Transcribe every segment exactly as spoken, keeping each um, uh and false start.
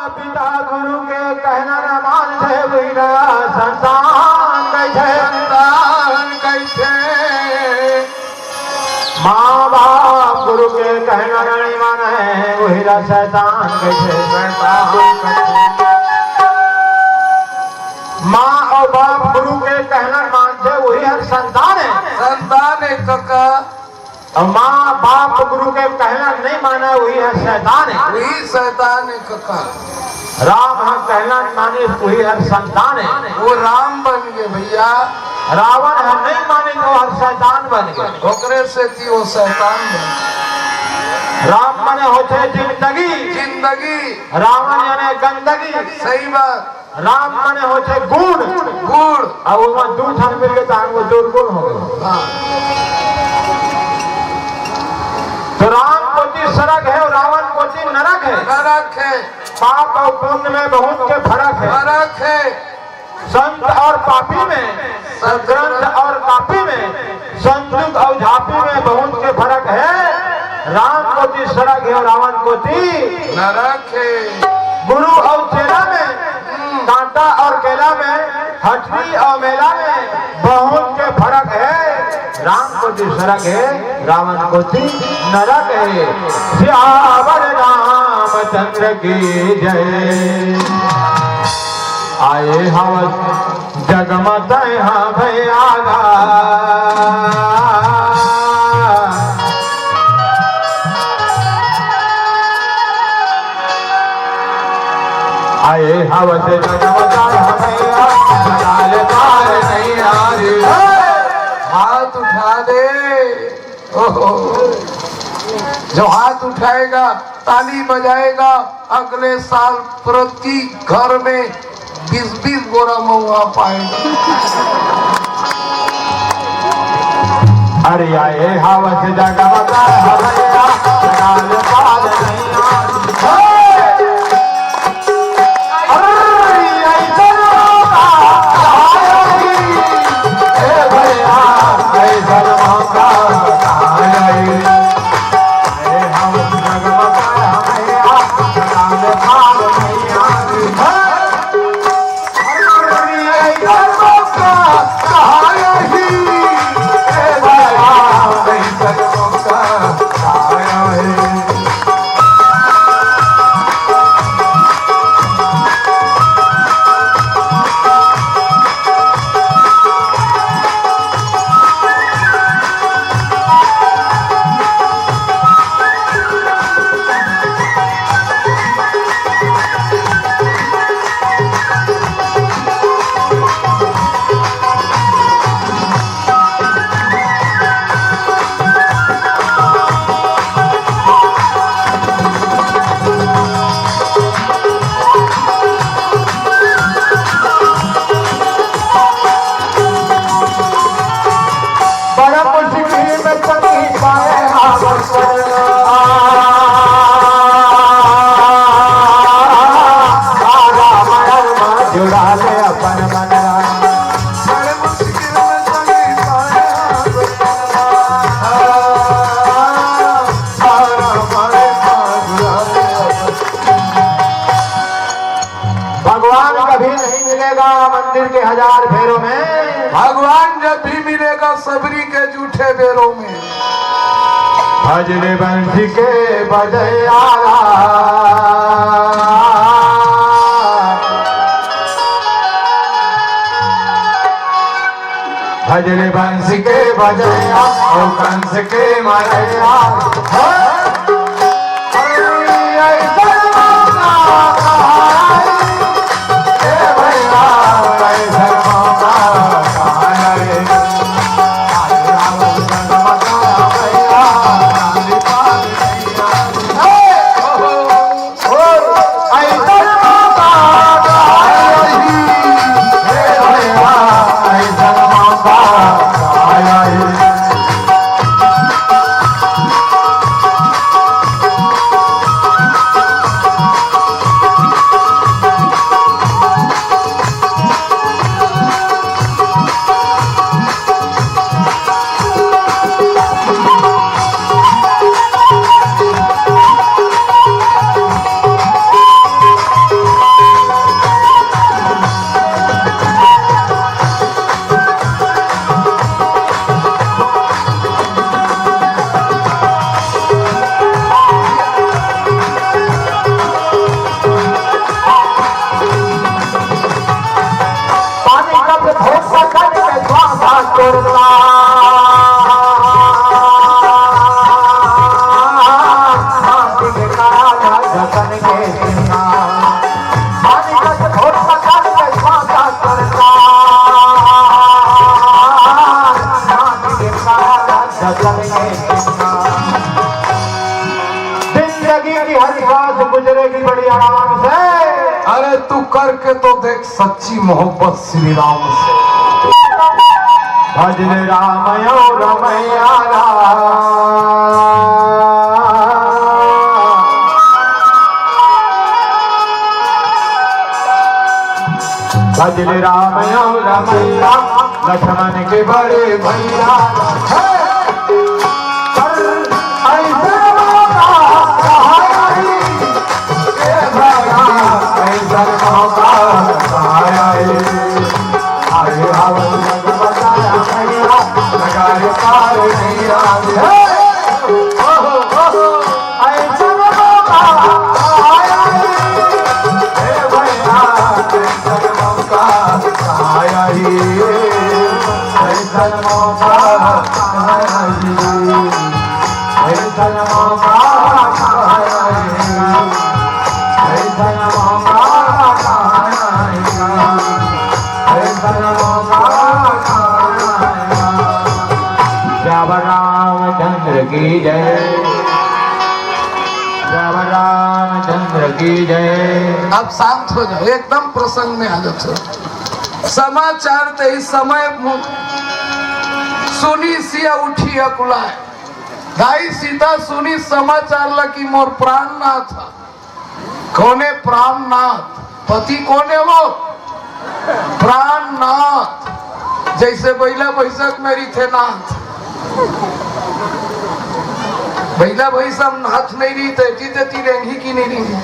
पिता गुरु के कहना न मानथे, वही नया संतान कहिथे। संतान कहिथे। माँ बाप गुरु के कहना नहीं माने, वही ला शैतान कहिथे। शैतान कहिथे। माँ अउ बाप गुरु के कहना मानथे, वही हर संतान हे। संतान हे कका। अउ माँ बाप गुरु के कहना नहीं माने, वही हर शैतान हे। वही शैतान हे कका। राम ह कहना मानिस, वही हर संतान हे। वो राम बन गे भैया। रावण ह नहीं मानिस, वो हर शैतान बन गे। ओकरे सेती वो शैतान बन गे। राम माने होथे जिंदगी। जिंदगी। रावण याने गंदगी। सही बात। राम माने होथे गुण। गुण। अउ ओमा दू ठन मिल गे, तहान वो दुर्गुण हो गे। हाँ। तो राम कोती स्वर्ग हे, रावण कोती नरक हे। नरक हे। पाप अउ पुण्य में बहुत के फरक हे। फरक हे। संत अउ पापी में, सदग्रंथ अउ कापी में, संदूक अउ झांपी में बहुत के फरक हे। राम कोती स्वर्ग हे, रावण कोती नरक हे। गुरु अउ चेला में, कांटा अउ केला में, हटरी अउ मेला में बहुत के फरक हे। राम कोती स्वर्ग हे, रावण कोती नरक हे। सियावर रामचंद्र की जय। आए हवस जग म तैं हा भैया गा। आए हवस जग म तैं हा भैया, सदा ले पार नहीं आ रे। हाथ उठा दे। ओहो। जो हाथ उठाएगा, ताली बजाएगा, अगले साल प्रति घर में बीस बीस बोरा महुआ पाएगा। अरे आए हवस जग म तैं हा भैया, सदा ले पार नहीं आ रे। अरे, अइसन मौका कहाँ आही? ए भैया, अइसन मौका कहाँ आही? ए हम जगमगा भैया, राम भाग भैया। अरे, अइसन मौका कहाँ आही? ए भैया, अइसन मौका कहाँ आही? बड़ा मुश्किल में पति पाए आवत। जुड़ा ले अपन मन। बड़ा मुश्किल में पति पाए आवत। भगवान कभी नहीं मिलेगा मंदिर के हजार फेरों में। भगवान जब भी मिलेगा सबरी के जूठे बेरों में। भजन बंसी के बजैया। भजन बंसी के बजैया, ओ कंस के मरैया। तन के चिन्हा, मानिक के भोर पकड़ के माता करता, नाच के काला जतन के चिन्हा। जिंदगी की हर घास गुजरेगी बड़ी आराम से। अरे तू करके तो देख सच्ची मोहब्बत श्री राम से। भजन राम ओ रमैया राम। भजन राम ओ रमैया, लक्ष्मण के बड़े भैया। हे! पर ऐसा मौका कहाँ आई? ए भैया, ऐसा मौका कहाँ आई? अरे हम जग बचाया भैया, लगाए पार नहीं आए। हे! ओहो, ओहो, ऐसा मौका कहाँ आई? ए भैया, ऐसा मौका कहाँ आई? ऐसा मौका कहाँ आई? ऐसन मौका कहाँ आएगा? ऐसन मौका कहाँ आएगा? ऐसन मौका कहाँ आएगा? श्याम रामचंद्र की जय। श्याम रामचंद्र की जय। अब शांत हो जाओ, एकदम प्रसंग में आ जाओ। समाचार ते ही समय मु-, सुनी सिया उठी अकुलाय। दाई सीता सुनी समाचार ला कि मोर प्राणनाथ ह। कोने प्राणनाथ? पति कोने वो? प्राणनाथ। जैसे बैला भैंसक में रहिथे नाथ, बैला भैंस में नाथ नहीं रहिथे, एती तेती रेंगही कि नहीं रेंगही।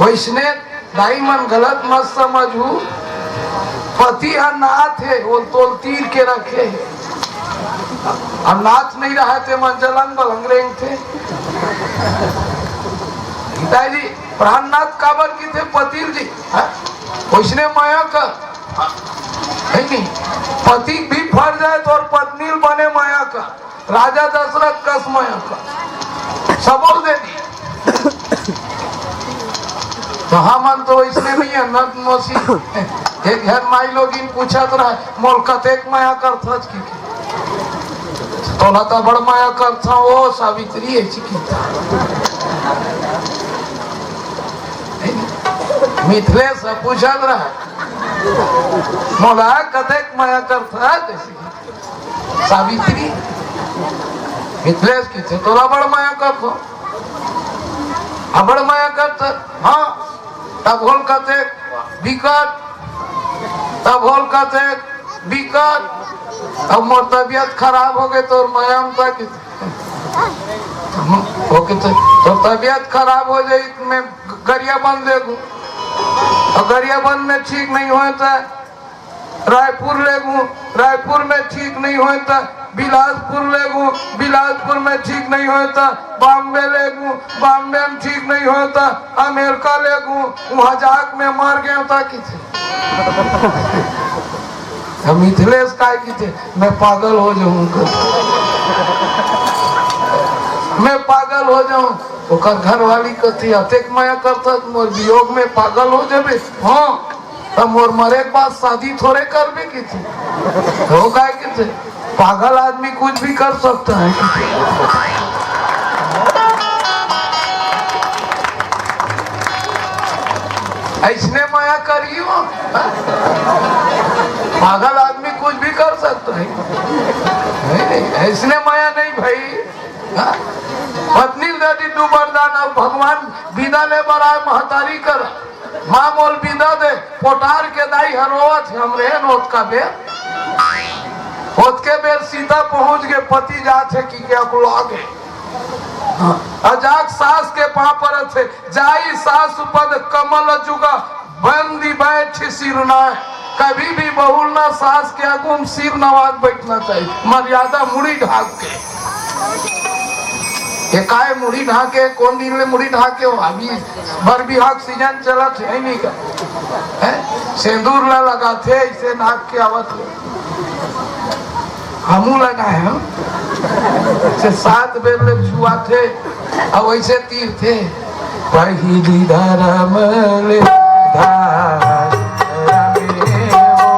वैसने दाई मन गलत मत समझू, पति ह नाथ हे, वो तोल तीर के रखे हे। अब नाथ नहीं रहा ते मन जलंग बलंग रेंगथे। दाई जी, प्राणनाथ काबर किथे पति ल जी, हाँ? वैसने मया कर, है नहीं? पति भी फर जाए तो और पत्नी ल बने मया कर। राजा दशरथ कस मया कर, सबो ल दे दी। तो हमन तो वैसने नहीं है, नत नोसी। एक घर माई लोगिन पूछत रहा, "मोल कतेक मया करथस?" कि "तोला तो बड़ मया करथंव ओ सावित्री," ऐसी की। मिथिलेश ह पूछत रहा, "मोला कतेक मया करथस?" ऐसी की। सावित्री, मिथिलेश किथे, "तोला बड़ मया करथंव।" "अबड़ मया करथस?" "हाँ।" "तब होल कतेक?" "बिकट।" "तब होल कतेक?" "बिकट।" "अब मोर तबियत खराब हो गे तोर मया म त किथे।" "ओके, तो तोर तबियत खराब हो जाही त मैं गरियाबंद लेगहूँ, और गरियाबंद में ठीक नहीं होय त रायपुर लेगहूँ, रायपुर में ठीक नहीं होय त बिलासपुर लेगहूँ, बिलासपुर में ठीक नहीं होय त बॉम्बे लेगहूँ, बॉम्बे में ठीक नहीं होय त अमेरिका लेगहूँ, उहाँ जाके मैं मर गेंव त किथे।" अब मिथिलेश काय किथे, "मैं पागल हो जाहूँ।" "मैं पागल हो जाहूँ।" ओकर घरवाली कथे, "अतेक मया करथस, मोर वियोग में पागल हो जाबे।" "हाँ।" "त मोर मरे के बाद शादी थोड़े करबे किथे।" तो काय किथे, "पागल आदमी कुछ भी कर सकता है।" ऐसने मया करियो, पागल आदमी कुछ भी कर सकता है। नहीं, नहीं, ऐसने मया नहीं भाई। हाँ? पत्नी ल दे दी दू बरदान, अब भगवान बिदा ले बर आय महतारी कर, "माँ मोल बिदा दे।" पोटार के दाई ह रोवत हे, "हम रेहेन ओतका बेर।" ओतके बेर सीता पहुँच गे, पति जात हे कि के अकुला गे। हाँ। अउ जाके सास के पाँव परत हे, "जाई सासु पद कमल जुग, बंदी बैठ सिर नाय।" कभी भी बहू ल ना सास के आगू म सिर नवा के बैठना चाहिए, मर्यादा मुड़ी ढाक के। ये काय मुड़ी ढाके, कोन दिन ले मुड़ी ढाके हो? अभी बर बिहाव के सीजन चलत हे, नहीं का? हैं? सेंदूर ला लगाथे, ऐसे नाक के आवत हे। हमू लगाए हम। से सात बेर ले छुआथे, अउ ऐसे तीरथे। पहिली धरम ले धरम हो।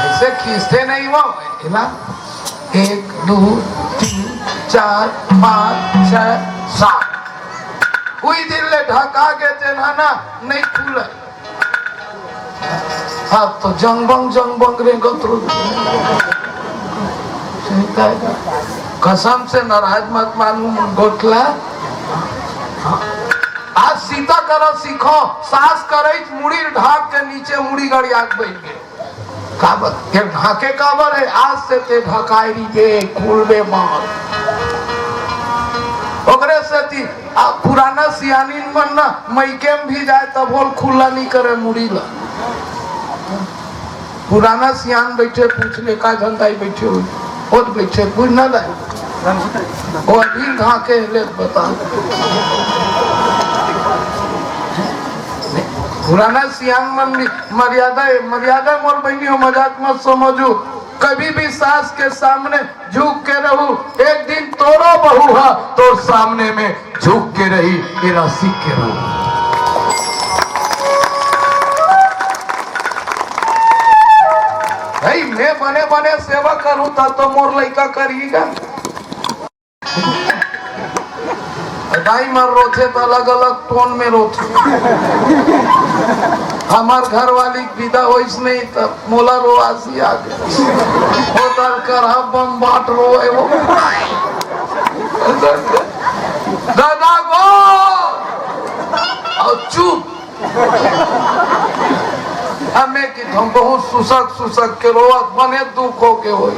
ऐसे खींचते नहीं वो, है ना? एक, दो, तीन, चार, पाँच, छह, सात। उही दिन ले ढका के तेन ह ना, नहीं खुले। अब तो जंगबंग जंगबंग रेंगत रहो। कसम से नाराज मत मानू गोठला। आज सीता करा सीखो, सास करई मुड़ी ढाक के नीचे मुड़ी गड़िया के बैठ गए। काबर? ये ढाके काबर है? आज से ते ढकाई रहिबे, खुलबे मत। ओकरे सेती आ पुराना सियानिन मन ना मइके में भी जाए तब होल खुला नहीं करे मुड़ी ला। पुराना सियान बैठे पूछ ले का धंधा ही बैठे हो, ओत बैठे पूछ ना दाई। वो अभी ढाके ले बता। पुराना सियान मन भी मर्यादा है, मर्यादा मोर बहनी हो, मजाक मत समझू। कभी भी सास के सामने झुक के रहू, एक दिन तोरो बहू हा तोर सामने में झुक के रही, एला सीख के रहू। भाई, मैं बने बने सेवा करूं, तब तो मोर लइका करही का। दाई मन रोथे त अलग-अलग टोन में रोथे। हमर घरवाली के विदा होइस नहीं त मोला रोआसी आ गे। ओ तर करहा बम बाट रोए वो। दादा गो! अउ चुप। अब मैं किथों बहुत सुसक सुसक के रोवत बने दुख हो के होई।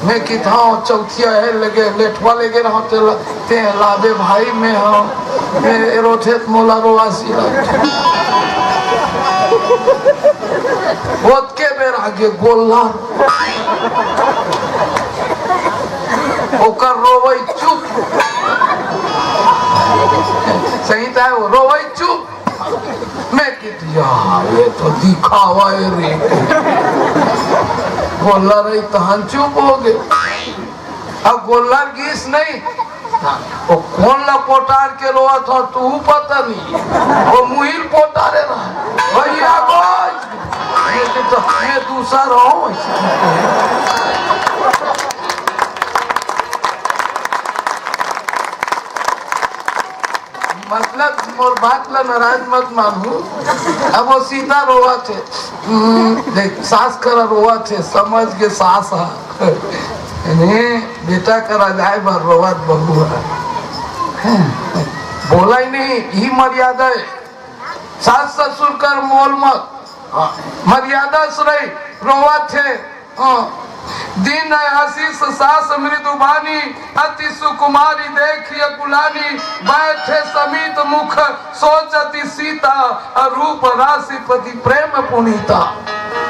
मैं किथों चौथिया है लगे लेटवा लगे रहो ते, ल-, ते लाबे भाई मैं हो। मैं रोथे त मोला रोआसी लगे। ओतके बेर आगे गोल्ला। ओकर रोवई चुप। सही त है वो रोवई चुप। मैं कित, यार, ये तो दिखावा है रे। गोल्ला रही तहन चुप हो गए। अब गोल्ला गीस नहीं, वो कोन ला पोटार के रोवत हो, तू पता नहीं। वो मुहिल पोटारे रहा। भैया गो, ये तो, ये दूसरा रहो। मतलब, मोर बात ला नाराज मत मानू। अब वो सीता रोवत हे। हम्म, देख, सास करा रोवत हे, समझ के सास हा। नहीं, बेटा करा जाए बर रोवत बहू हा। बोला ही नहीं, यही मर्यादा है। सास ससुर कर मोल मत। हाँ, मर्यादा से रही, रोवत हे। हाँ। दीन आशीष सास मृदुबानी, अति सुकुमारी देखि अकुलानी, बैठे समीत मुख सोचति सीता, रूप राशि पति प्रेम पुनीता।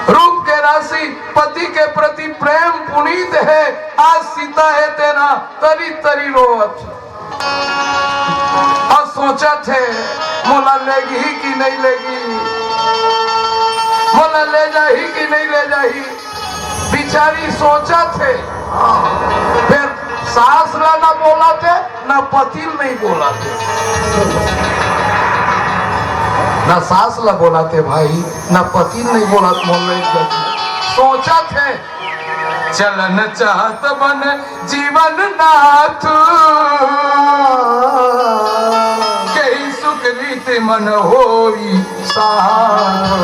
रूप के राशि पति के प्रति प्रेम पुनीत है। आज सीता है तेना तरी तरी रोवत। अउ सोचत हे, मोला लेगही कि नहीं लेगही, मोला ले जाही कि नहीं ले जाही। बिचारी सोचत हे, फेर सास ला ना बोलत हे, ना पति ल नहीं बोलत हे, ना सास ला बोलत हे भाई, ना पति ल नहीं बोलत, मोला ले जाही। सोचत हे, चलन चाहत बन जीवन नाथ, केहि सुख रीति मन होई साथ।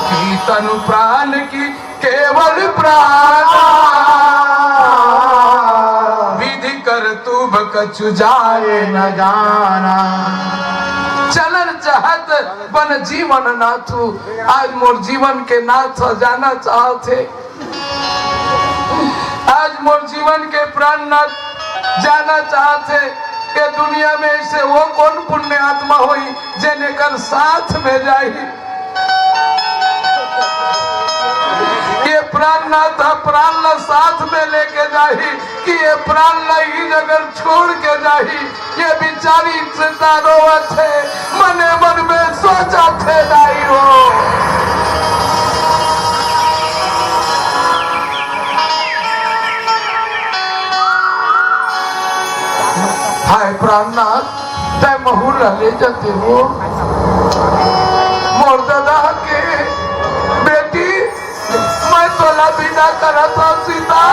की तनु प्राण की केवल प्राण, कछु जाए न जाना। चलन चाहत बन जीवन नाथू, आज मोर जीवन के नाथ जाना चाहत हे। आज मोर जीवन के प्राणनाथ जाना चाहत हे। ये दुनिया में ऐसे वो कौन पुण्य आत्मा होई, जेन एकर साथ में जाही? ये प्राणनाथ ह प्राण ल साथ में लेके जाही कि ये प्राण ल ही जगह छोड़ के जाही? ये बिचारी सीता रोवत हे, मने मन में सोचत हे, दाई हो। हाय प्राणनाथ, तै महू ला ले जाते हो। मोर ददा के बेटी, मैं तोला विदा करत हंव सीता।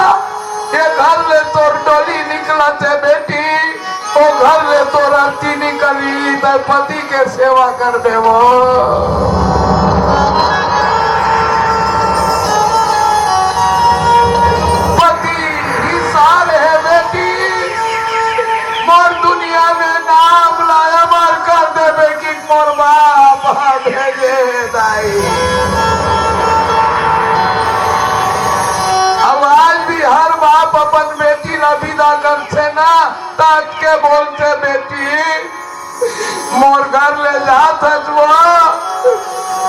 ये घर ले तोर डोली निकलत हे बेटी, ओ घर ले तोर आरती निकली, तै पति के सेवा कर देवो। पति ही सार हे बेटी, मोर दुनिया में नाम ला अमर कर देबे कि मोर बाप ह भेजे दाई। अब आज भी हर बाप अपन बेटी ला विदा करथे ना, त अतके बोलथे, बेटी, मोर घर ले जात हस वो,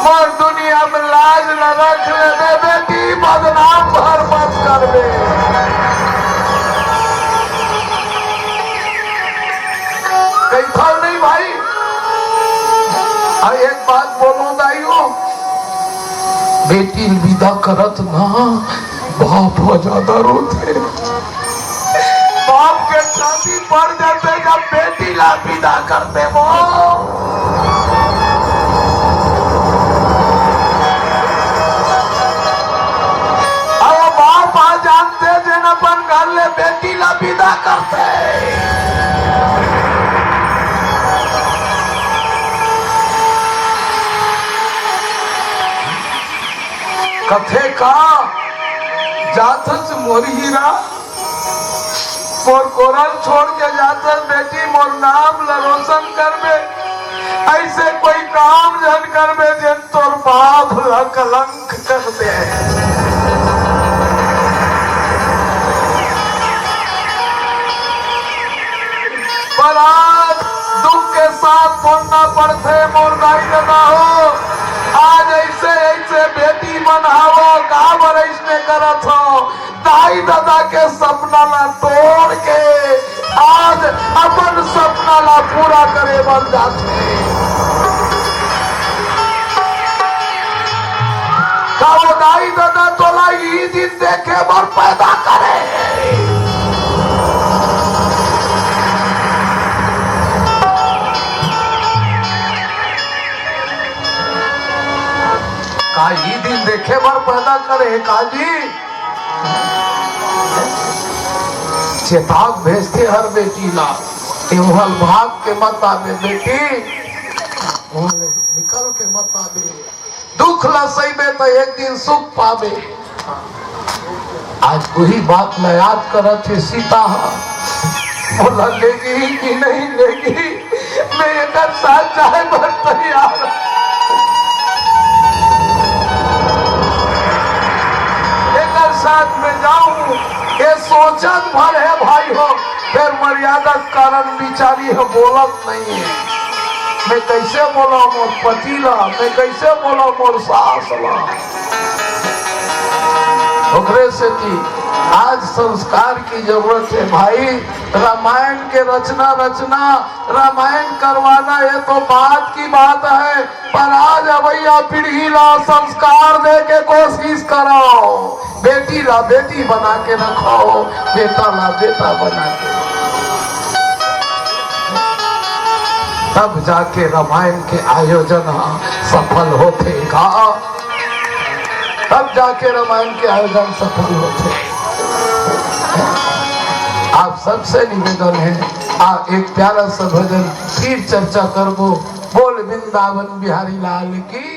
मोर दुनिया में लाज ल रख लेबे बेटी, बदनाम भर मत करबे। कहिथव नहीं भाई? अउ एक बात बोलूं दाई हो, बेटी ल विदा करत ना बाप ह ज्यादा रोथे। बाप के छाती पड़ जाथे जब बेटी ला विदा कर देबो। अउ बाप आ जानथे जेन अपन घर ले बेटी ला विदा करथे। कथे का जाथस मोर हीरा, मोर कोरा ल छोड़ के जाथस बेटी, मोर नाम ल रोशन करबे, ऐसे कोई काम झन करबे जेन तोर बाप ल कलंक कर दे। पर आज दुख के साथ बोलना पड़थे मोर दाई ददा हो। आज ऐसे ऐसे बेटी मन हवो, काबर ऐसने करत हो? दाई ददा के सपना ला तोड़ के आज अपन सपना ला पूरा करे बर जाथे। का वो दाई ददा तोला ई दिन देखे बर पैदा करे? का ई दिन देखे बर पैदा करे हे का जी? चेताक भेजथे हर बेटी ला, "ए उहल भाग के मत आबे बेटी, उहल निकल के मत आबे। दुख ला सहिबे त एक दिन सुख पाबे।" आज उही बात ला याद करत हे सीता ह, मोला लेगही कि नहीं लेगही? मैं एकर साथ जाए बर तैयार हूँ। एकर साथ में जाऊं, ये सोचत भर हे भाई हो, फिर मर्यादा के कारण बिचारी ह बोलत नहीं है। मैं कैसे बोला मोर पति ला, मैं कैसे बोला मोर सास ला? ओकरे सेती आज संस्कार की जरूरत है भाई। रामायण के रचना, रचना, रामायण करवाना ये तो बाद की बात है, पर आज अवैया पीढ़ी ला संस्कार दे के कोशिश करो। बेटी ला बेटी बना के रखो, बेटा ला बेटा बना के, तब जाके रामायण के आयोजन ह सफल होथे गा। तब जाके रामायण के आयोजन सफल होथे। आप सबसे निवेदन है, आ एक प्यारा सा भजन फिर चर्चा करबो। बोल वृंदावन बिहारी लाल की।